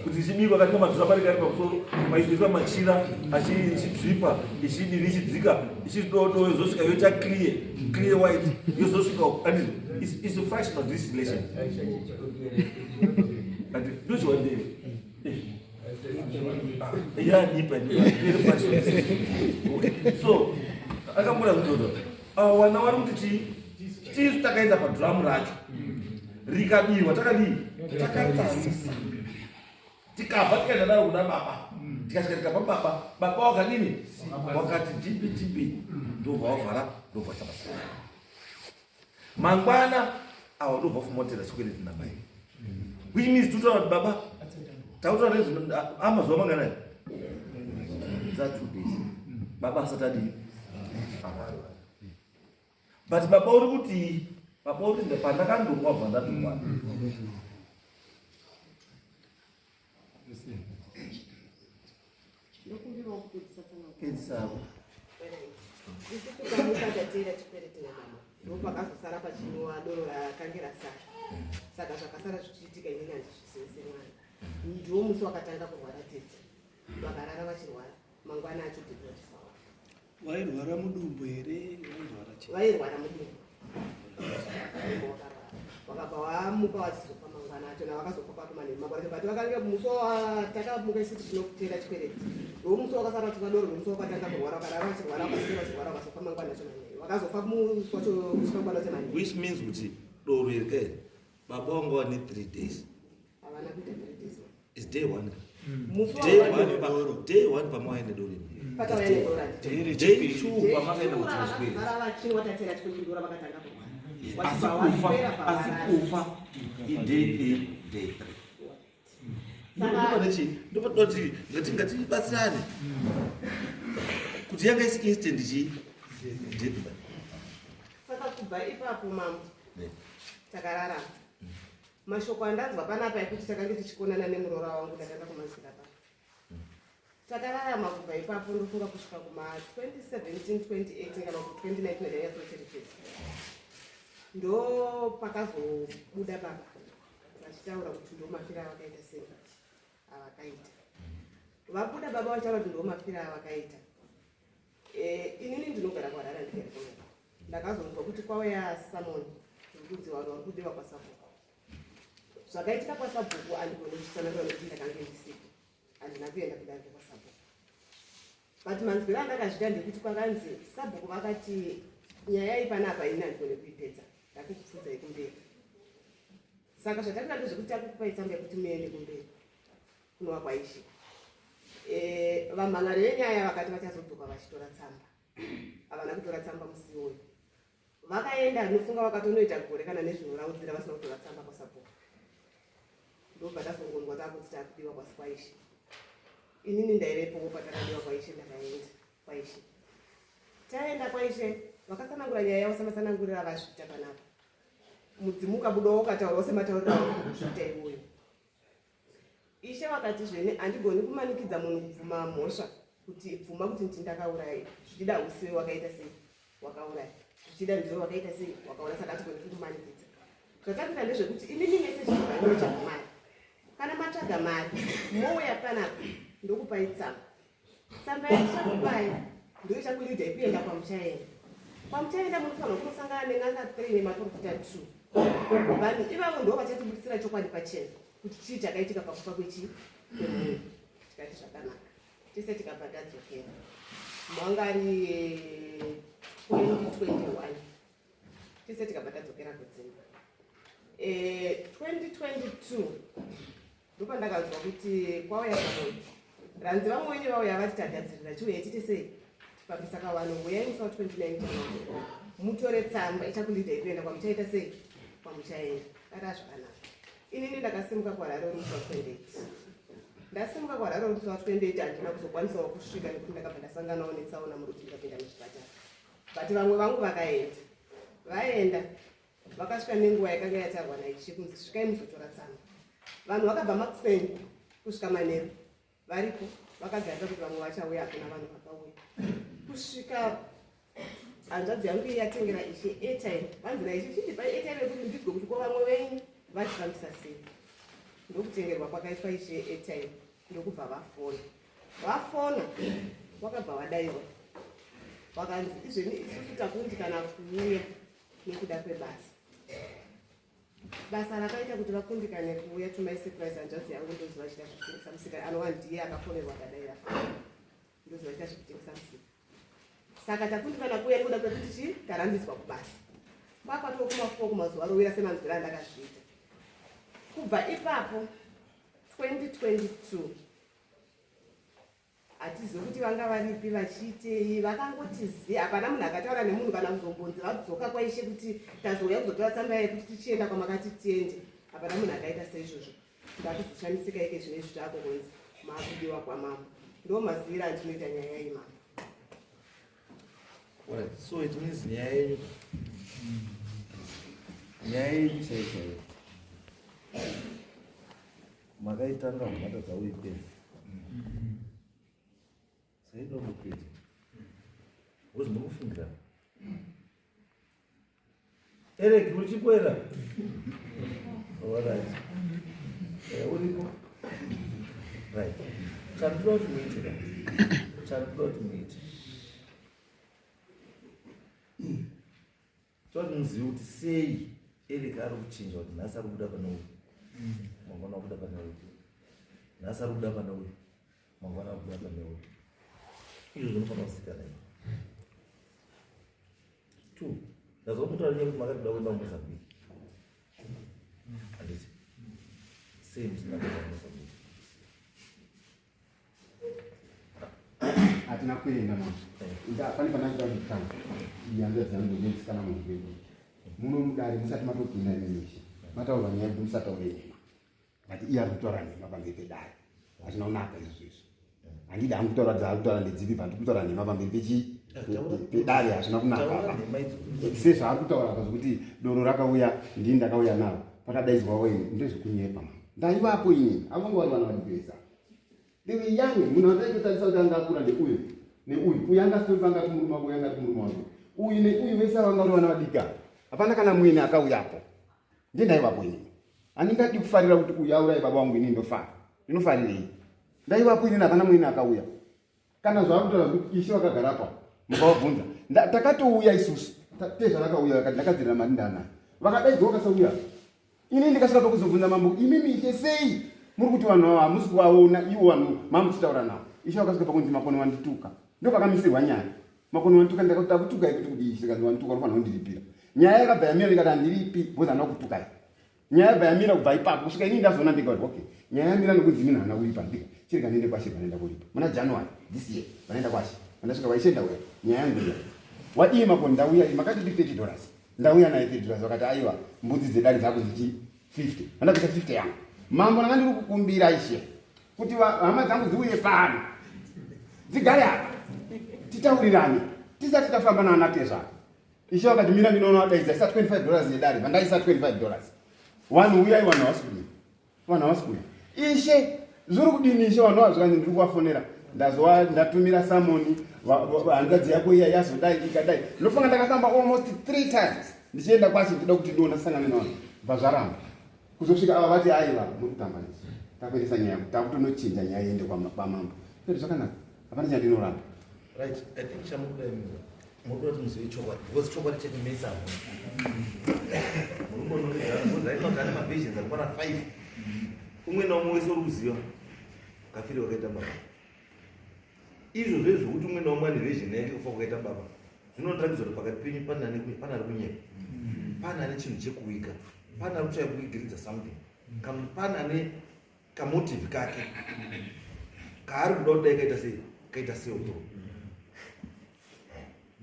kuti ichibikwa katika madhura panenge ari pamusoro paizoiswa machira achichidripa ichidini ichidzika ichidodo yozosvika yoita clear clear white yozosvika and is a fractional distillation and ndochiwandei yanipa so akamura kuzozo wana wari kuti chii tisu takaenda padhuramu racho rikabiwa takadii takatarisa tikabva tikaenda naro kuna baba tikasvika tikapa baba baba wakadini wakati dhipi dhipi ndobva wavhara ndobva sabasa mangwana awa ndobva fumotera chikwereti namai which means totaura kuti baba tautaura nezve amazuva manganai dza two days baba asati adii but baba uri kuti baba uri kuti pandakandomwa bva ndatomwa pedzisako isusu tamuka tateera chikwereti namama ndopakazosara pachinwa doro rakange rasara saka zvakasara zvichiitika inini handizvizivi semwana ndiwo musi wakatanga kurwara tete vakarara vachirwara mangwana acho tete vachifa Vairwara mudumbu here? Vairwara chii? Vairwara mudumbu. Vakabva vamuka vachizofa mangwana acho navakazofa kwakumanheru mangwana acho but vakange musi watakamuka isu tinotenda chikwereti ndo musi wakasara vachiva doro ndo musi wakatanga kurwara vakarara vachirwara vakaswera vachirwara vakazofa mangwana acho manheru vakazofa musi wacho mangwana acho manheru which means kuti doro iri kairi baba wanga wane 3 days havana kuita 3 days It's day one. Day one, pa, day one pamakaenda doro iri. Day two pamakaenda kuchikoro chipiri. Asi kufa, asi kufa i day three, day three. Ndopane chii? Ndopane ngati ngatibatsirane. Kuti yanga isi instant chii? Death by. Saka kubva ipapo mambo. Takararama. Mashoko andanzwa panapa ekuti takange tichikonana nemuroora wangu ndatanga kumanzwira pano. Takararama kubva ipapo ndofunga kusvika kuma 2017 2018 kana kuti 2019 ndanyatsocherechedza. Ndo pakazobuda baba vachitaura kuti ndo mafira avakaita sei avakaita. Vabuda baba vachitaura kuti ndo mafira avakaita. Eh, inini ndinogara kuHarare ndigere kuno. Ndakazonzwa kuti kwauya summon yekunzi vanhu vari kudiwa kwasabhuku. Zvakaitika kwasabhuku andigone kuchitsanangura nekuti ndakange ndisipo. Handina kuenda kudare kwasabhuku. But manzwiro andakazviita ndekuti kwakanzi sabhuku vakati nyaya iyi panapa ini handigone kuipedza ndakukupfudzai kumberi. Saka zvatakuita ndezvekuti takukupai tsamba yekuti muende kumberi kunova kwaishe. Eh, vamhan'ari venyaya vakati vachazodzoka vachitora tsamba. Havana kutora tsamba musi iwoyo. Vakaenda ndinofunga vakatonoita gore kana nezvinoraudzira vasina kutora tsamba kwasabhuku. Ndobva tazongonzwa takunzi takudiwa kwasi kwaishe. Inini ndaivepowo patakadiwa kwaishe ndakaenda kwaishe. Taenda kwaishe vakatsanangura nyaya yavo sematsanangurira avazviita panapa. Mudzimu ukabudawo ukataurawo sematauriro auri kuita iwoyo. Ishe vakati zvene handigoni kumanikidza munhu kubvuma mhosva kuti bvuma kuti ndini ndakauraya zvichida usiwe wakaita sei wakauraya zvichida ndiwe wakaita sei wakauraya saka hatigoni kukumanikidza zvatakuita ndezvekuti imimi mese chinotsvaga mari kana matsvaga mari mouya panapa ndokupai tsamba Tsamba yandichakupai ndiyo ichakuleadai kuenda kwamuchaenda. Kwamuchaenda munofanirwa kunosangana nen'anga 3 nemaprofita 2. Vanhu ivavo ndo vachatibudisira chokwadi pachena kuti chii chakaitika pakufa kwechi kwemunhu. Tikati zvakanaka. Tese tikabva tadzokera. Mwanga ari 2021 tese tikabva tadzokera kudzimba. 2022 ndopandakanzwa kuti kwauya vamwe ranzi vamwe wenyu vauya vati tagadzirira chiuya tiite sei tifambisa kawano huyai musi wa 29 January mutore tsamba ichakulidai kuenda kwamuchaita sei kwamuchaenda kata zvakanaka. Inini ndakasimuka kuHarare uri musi wa 28. Ndasimuka kuHarare uri musi wa 28 handina kuzokwanisawo kusvika nekuti ndakabva ndasanganawo netsaona muruti ndikapinda muchipatara. But vamwe vangu vakaenda. Vaenda vakasvika nenguva yakanga yatarwa naIshe kunzi svikai muzotora tsamba. Vanhu vakabva makuseni kusvika manheru varipo vakagarira kuti vamwe vachauya, hakuna vanhu vakauya kusvika hanzvadzi yangu iyi yatengera Ishe airtime. Vanzi naIshe chindipai airtime yekuti ndinzwe kuti ko vamwe venyu vachifambisa sei. Ndokutengerwa kwakaitwa Ishe airtime, ndokubva vafona. Vafona vakabva vadaiwa, vakanzi izveni isusu takundikana kuuya nekuda kwebasa. Basa rakaita kuti vakundikane kuuya, to my surprise, hanzvadzi yangu ndoziva chiita zvekutengesa musika, anova ndiye akafonerwa akadaira, ndoziva chiita zvekutengesa musika. Saka takundikana kuuya nekuda kwekuti chi tarambidzwa kubasa. Kwakwatoo kuma4 kumazuva arowira semanzwiro andakazviita. Kubva ipapo 2022 hatizivi kuti vanga varipi vachiitei, vakangoti zi hapana munhu akataura nemunhu kana kuzombonzi vadzoka kwaIshe kuti tazouya kuzotora tsamba yekuti tichienda kwamakati tiende. Hapana munhu akaita seizvozvo. Ndakuzoshamisika ike zvino izvi taakungonzi maakudiwa kwamambo. Ndo maziviro andinoita nyaya iyi, mambo. Alright, so it means nyaya yenyu, nyaya yenyu chaiyo chaiyo makaitanga matadza kuipedza. Saida kupedza because muri kufungira. Eric, uchikwera? Alright. Uripo? Right. Chandinoda kuti muite ka, chandinoda kuti muite, toda kuti muzive kuti sei Eric ari kuchinja, kuti nhasi ari kubuda pane uyu, mangwana akubuda pane uyu, nhasi ari kubuda pane uyu, mangwana akubuda pane uyu. Izvo zvinofanira kuzikanwa. Two, ndazwa mutaura nyaya kuti makati kuda kuenda kuMozambique, handiti? Sei musina kuenda kuMozambique? Hatina kuenda, mama. Pane pandachida kuti tanga hanzvadzi yangu nemusikana munhu muno mudare musati matopinda imimi mataurwa nyaya yekuti musataure nhema, but iye ari kutaura nhema pamberi pedare. Hazvina kunaka izvozvo izvo. Handidi hangu kutaura dzaari kutaura ndedzipi, but kutaura nhema pamberi pechi pedare hazvina kunaka. Taura nhema idzodzo. Sezvaari kutaura apa zvokuti doro rakauya ndini ndakauya naro, pakadaidzwa waini, ndezvekunyepa, mama. Ndaivapo inini. Avanga vari vana vadikiresa, they were young. Munhu andaitotarisa kuti anga akura ndeuyu neuyu. Uyu anga asitori panga ari murume wako, uyu anga ari murume wako, uyu neuyu, vese vanga vari vana vadiki ava. Hapana kana mwene akauyapo. Ndendaivapo inini. Handingadi kufarira kuti uyu auraye baba vangu, inini ndofara, ndinofarirei? Ndaivapo inini, hapana mwene akauya. Kana zvaari kutaura kuti Ishe vakagara pa mukavabvunza, takatouya isusu tezvarakauya vakati ndakadzirira mari ndanayo, vakadaidzwa vakasauya. Ini ndikasvika pakuzobvunza mambo, imimi Ishe, sei muri kuti vanhu ava hamusi kuvaona ivo vanhu mamuchitaura navo? Ishe vakasvika pakunzi Makoni wandituka. Ndo pakamisirwa nyaya. Makoni wandituka. Ndakati takutukai kuti kudii? Ishe kanzi wandituka, unofanira kundiripira. Nyaya yakabva yamira. Ndikati handiripi because handina kutukai. Nyaya yabva yamira kubva ipapo kusvika inini ndazoona ndega kuti okay, nyaya yamira nokunzi inini handina kuripa. Ndika chirega ndiende kwashe. Vanoenda kuripa muna January this year. Vanoenda kwashe, vandasvika kwaIshe, ndauya nyaya yangu iya. Wadii Makoni? Ndauya, makati ndi $30, ndauya naye $30. Vakati aiwa, mbudzi dzedare dzako dzichi 50, vandabvisa 50 yangu. Mambo, ndanga ndiri kukumbira Ishe kuti hama dzangu dziuye pano dzigare apa titaurirane tisati tafamba naana tezvaro. Ishe vakati mira ndinoona wadaidza, isa $25 yedare. Vandaisa $25. Vanhu uyai, vanhu havasi kudini, vanhu havasi kuuya. Ishe, zviri kudini Ishe? Vanhu vazvikanzi ndiri kuvafonera, ndazowa ndatumira summon, hanzvadzi yako iya yazodai ikadai. Ndinofunga ndakafamba almost three times ndichienda kwacho ndida kuti ndiona sangane navanhu, bva zvaramba kuzosvika ava vati aiwa, muri kutamba nesu, takuendesa nyaya, takutonochinja nyaya iende kwamambo. Kwete, zvakanaka, hapana chandinoramba. Right, I think chamukuda imimi mukuda kuti muzive chokwadi because chokwadi chacho mese hamuna. Muri kunonongedzana because right now tane maversions akakwana 5, umwe naumwe wese uri kuziva kafiri wakaita baba. Izvo zve zvekuti umwe naumwe ane version yake kufa kwakaita baba zvinoratidza kuti pakati penyu pane ari kunyepa, pane ane chinhu chekuwiga, pane ari kutsvaya kuwigiridza something, kana kuti pane ane kamotive kake kaari kuda kuti dai kaita sei kaita sei uto.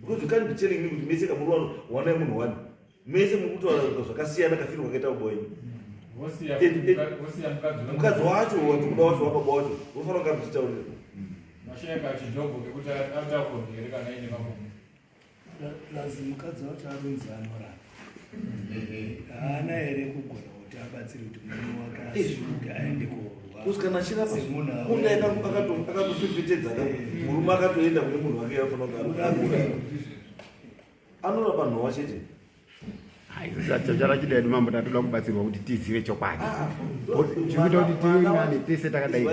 Because you can't be telling me kuti mese kamuri wano wanai munhu wani mese muri kutaura zvakasiyana kafiro kakaita baba wenyu. Mukadzi wacho watikuda wacho wababa wacho wofanira kunge amuchitaurira. Mashaya kachidhogo kekuti atakurwa here kana aine makumbo. Plus mukadzi wacho arunzi anorapa. Haana here kugona kuti abatsire kuti murume wake asimuke aende korwa. Kusi kana achirapa kundai akatofefetedza ka murume akatoenda kune munhu wake afanira kunge anorapa. Anorapa nhowa chete. Chachara chida yedu mambo tatoda kubatsirwa kuti tizive chokwadi. Chikuita kuti tive nani tese takadai.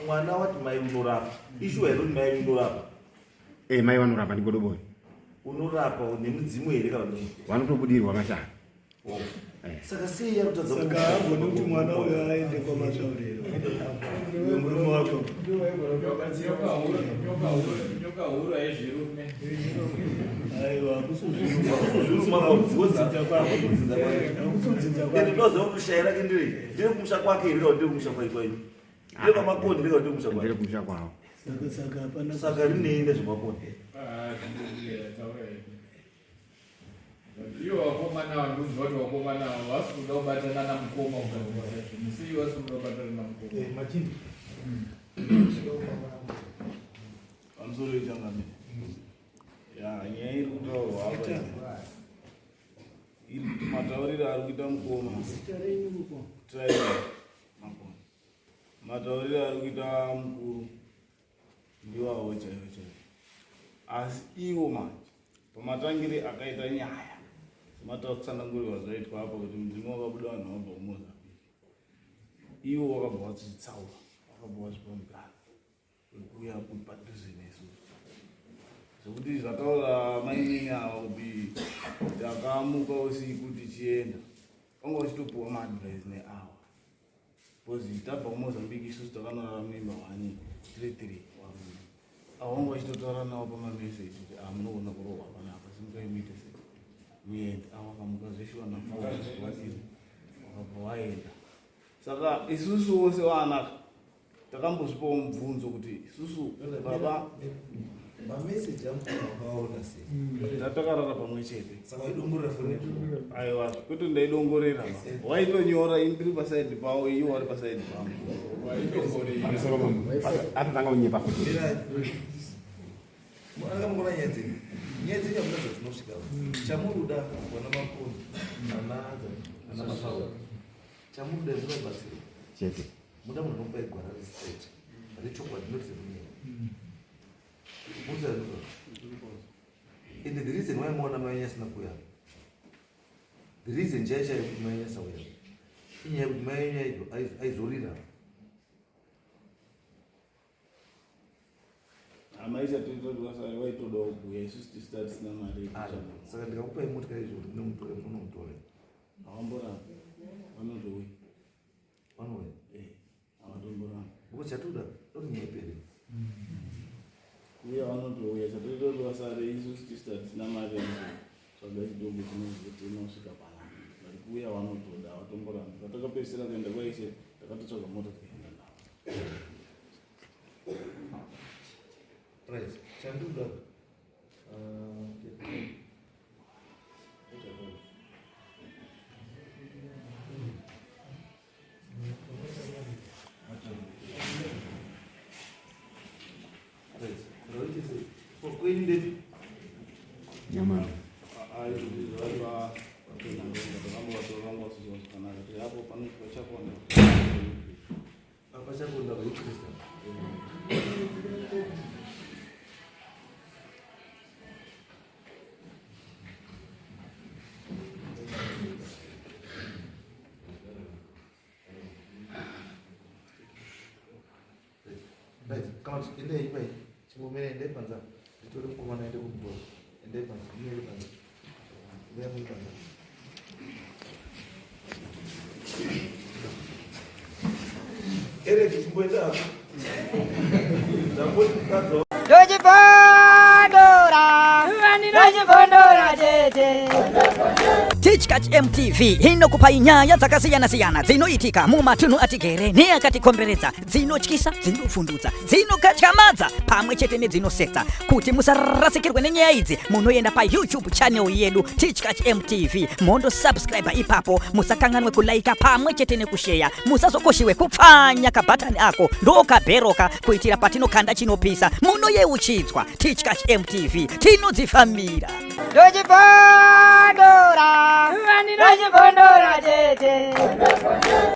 Mwana wati mai unorapa. Ishuwa here kuti mai unorapa? Eh, mai vanorapa ndigodobori. Unorapa nemudzimu here kana kuti? Vanotobudirwa mashaka. Oh. Eh. Saka sei yakutadza Saka haagoni kuti mwana uyo aende kwamasvaurero. Uyo murume wako. Nyoka huru haizvirume. Aiwa, hakusozviruma kwako. Hakusodzidza kwako. Ende ndoziva kuti shayi rake ndiri ndiri kumusha kwake here kana ndiri kumusha kwai kwai. Ndiri kwamakoni ndiri kana ndiri kumusha kwake. Ndiri kumusha kwavo. Saka saka hapana. Saka rinei nezvemakoni? Ah, Ivo vakomana ava ndikuziva kuti vakomana ava vasi kuda kubatana namukoma kugadzirisa zvinhu sei vasi kuda kubatana namukoma eh, machinda pamusoro yechangamire ya nyaya iri kutaurwa apa iri kuti matauriro ari kuita mukoma matauriro ari kuita mukuru ndiwawo chaiwo chaiwo asi iwo manje pamatangire akaita nyaya sematsanangurirwa zvaitwa apa kuti mudzimu wakabuda vanhu vabva kumozambique iwo wakabva wazvitsaura wakabva wazvipa mugano wekuuya padhuze nesu zvekuti zvataura mainini ava kuti takamuka usiku tichienda vanga vachitopiwa maadvice neawa Because tabva kuMozambique isusu takanorara muimba hwani tiri tiri varume. Avo vanga vachitotaura navo pamameseji kuti ah munogona kurohwa panapa simukai muite sei muende. Avo vakamuka zveshuwa navatiri vakabva vaenda. Saka isusu vose vana takambozvipawo mubvunzo kuti isusu baba mameseji amukaona sei tatakarara pamwe chete saka waidongorera foni aiwa kwete ndaidongorera waitonyora ini ndiri pasaidi pawo iwo wari pasaidi pangu atotanga kunyepa futi anga mukona nyaya dzenyu nyaya dzenyu hakuna zvadzinosvika chamuruda vana makoni ana ana mafawa chamuruda zvinobatsira chete muda munhu anokupai gwara restraight rechokwadi not remunyeya And the reason why maona mai wenyu asina kuuya the reason chaiyo chaiyo kuti mai wenyu asauya inyaya yekuti mai wenyu aizorira waitodawo kuuya isusu tisu tatisina mari saka ndikakupai motikari izvo kuti munomutore munomutore avamborapi vanotouya vanouya eh. Avatomboramba. Because chatoda toti nyaya ipere. Uye vanotouya chatoita kuti vasare isusu tisu tatisina mari tsvaga chidoko chinozotema kusvika panapa but kuuya vanotoda avatomborambi patakapedzisira kuenda kwaishe takatotsvaga mota tikaenda navo. Right. Chanduda. Nyamara. Apachakonda vaikristu. Right, kana kuti endai ipai chimbomira endai panze apa nditore mukomana aende kumudoro endai panze mumire panze mbuya muri panze Eric chimboenda hako. Ndamboti mukadzi wa- Ndochibondora, ndochibondora tete. Tichkach MTV inokupai nyaya dzakasiyana-siyana dzinoitika mumatunhu atigere neakatikomberedza, dzinotyisa, dzinofundutsa, dzinokatyamadza pamwe chete nedzinosetsa. Kuti musarasikirwe nenyaya idzi, munoenda paYouTube channel yedu Tichkach MTV mondosubscribe ipapo. Musakanganwe kulaika pamwe chete nekusheya. Musazokoshiwe kupfanya kabhatani ako ndokabheroka kuitira patinokanda chinopisa munoyeuchidzwa. Tichkach MTV tinodzifambira. Ndochibondora, ndochibondora tete.